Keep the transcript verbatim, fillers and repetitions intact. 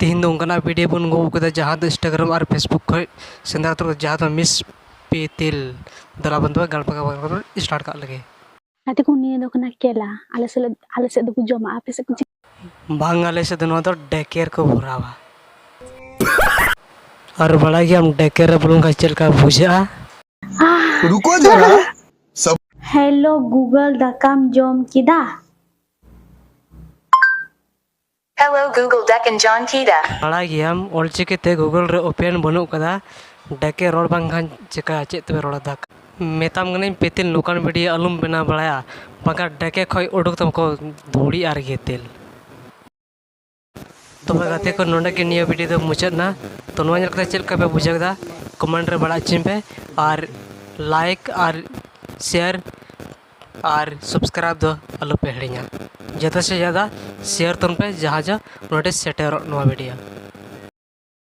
ᱛᱮᱦᱮᱧ ᱫᱚ ᱚᱱᱠᱟᱱᱟᱜ ᱵᱷᱤᱰᱤᱭᱳ ᱵᱚᱱ ᱟᱹᱜᱩ ᱠᱟᱫᱟ, ᱡᱟᱦᱟᱸ ᱫᱚ ᱤᱱᱥᱴᱟᱜᱨᱟᱢ ᱟᱨ ᱯᱷᱮᱥᱵᱩᱠ ᱠᱷᱚᱱ ᱥᱮᱸᱫᱽᱨᱟ ᱛᱚᱨᱟ, ᱡᱟᱦᱟᱸ ᱫᱚ ᱢᱤᱥ ᱯᱤᱛᱤᱞ᱾ ᱫᱮᱞᱟ ᱵᱚᱱ ᱫᱚ ᱜᱟᱞᱯᱟ ᱜᱟᱯᱟ ᱵᱚᱱ ᱥᱴᱟᱨᱴ ᱠᱟᱜ ᱞᱮᱜᱮ᱾ ᱜᱟᱛᱮ ᱠᱚ, ᱱᱤᱭᱟᱹ ᱫᱚ ᱠᱟᱱᱟ ᱠᱮᱞᱟ᱾ ᱟᱞᱮ ᱥᱮᱫ ᱞᱮ, ᱟᱞᱮ ᱥᱮᱫ ᱫᱚᱠᱚ ᱡᱚᱢᱟ, ᱟᱯᱮ ᱥᱮᱫ ᱠᱚ ᱪᱤᱠᱟᱹ? ᱵᱟᱝ, ᱟᱞᱮ ᱥᱮᱫ ᱫᱚ ᱱᱚᱣᱟ ᱫᱚ ᱰᱮᱠᱮᱨ ᱠᱚ ᱵᱷᱚᱨᱟᱣᱟ᱾ ᱟᱨ ᱵᱟᱲᱟᱭ ᱜᱮᱭᱟᱢ ᱰᱮᱠᱮᱨ ᱨᱮ ᱵᱚᱞᱚ ᱞᱮᱱᱠᱷᱟᱱ ᱪᱮᱫ ᱞᱮᱠᱟ ᱵᱩᱡᱷᱟᱹᱜᱼᱟ? रुको जरा। सब ᱦᱮᱞᱳ ᱜᱩᱜᱚᱞ, ᱫᱟᱠᱟᱢ ᱡᱚᱢ ᱠᱮᱫᱟ? Hello Google, ᱫᱟᱠᱟᱧ ᱡᱚᱢ ᱠᱮᱫᱟ᱾ ᱵᱟᱲᱟᱭ ᱜᱮᱭᱟᱢ ᱚᱞᱪᱤᱠᱤ ᱛᱮ ᱜᱩᱜᱚᱞ ᱨᱮ ᱳᱯᱮᱱ ᱵᱟᱹᱱᱩᱜ ᱠᱟᱫᱟ᱾ ᱰᱮᱠᱮ ᱨᱚᱲ ᱵᱟᱝᱠᱷᱟᱱ ᱪᱮᱠᱟ, ᱪᱮᱫ ᱛᱮᱯᱮ ᱨᱚᱲᱟ ᱫᱟᱠᱟ? ᱢᱮᱛᱟᱢ ᱠᱟᱹᱱᱟᱹᱧ ᱯᱤᱛᱤᱞ, ᱱᱚᱝᱠᱟᱱ ᱵᱷᱤᱰᱤᱭᱳ ᱟᱞᱚᱢ ᱵᱮᱱᱟᱣ ᱵᱟᱲᱟᱭᱟ, ᱵᱟᱝᱠᱷᱟᱱ ᱰᱮᱠᱮ ᱠᱷᱚᱡ ᱩᱰᱩᱠ ᱛᱟᱢᱟ ᱠᱚ ᱫᱷᱩᱲᱤ ᱟᱨ ᱜᱤᱛᱤᱞ᱾ ᱛᱚᱵᱮ ᱜᱟᱛᱮ ᱠᱚ, ᱱᱚᱰᱮ ᱜᱮ ᱱᱤᱭᱟᱹ ᱵᱷᱤᱰᱤᱭᱳ ᱫᱚ ᱢᱩᱪᱟᱹᱫ ᱱᱟ᱾ ᱛᱚ ᱱᱚᱣᱟ ᱧᱮᱞ ᱠᱟᱛᱮ ᱪᱮᱫ ᱞᱮᱠᱟ ᱯᱮ ᱵᱩᱡᱷᱟᱹᱣ ᱠᱮᱫᱟ, ᱠᱚᱢᱮᱱᱴ ᱨᱮ ᱵᱟᱲᱟᱭ ᱦᱚᱪᱚᱧ ᱯᱮ᱾ ᱟᱨ ᱞᱟᱭᱤᱠ ᱟᱨ ᱥᱮᱭᱟᱨ ᱟᱨ ᱥᱟᱵᱥᱠᱨᱟᱭᱤᱵ ᱫᱚ ᱟᱞᱚ ᱯᱮ ᱦᱤᱲᱤᱧᱟ᱾ ᱡᱟᱫᱟ ᱥᱮ ᱡᱟᱫᱟ ᱥᱮᱭᱟᱨ ᱛᱟᱵᱚᱱ ᱯᱮ, ᱡᱟᱦᱟᱸ ᱡᱟ ᱱᱚᱰᱮ ᱥᱮᱴᱮᱨᱚᱜ ᱱᱚᱣᱟ ᱵᱷᱤᱰᱤᱭᱳ᱾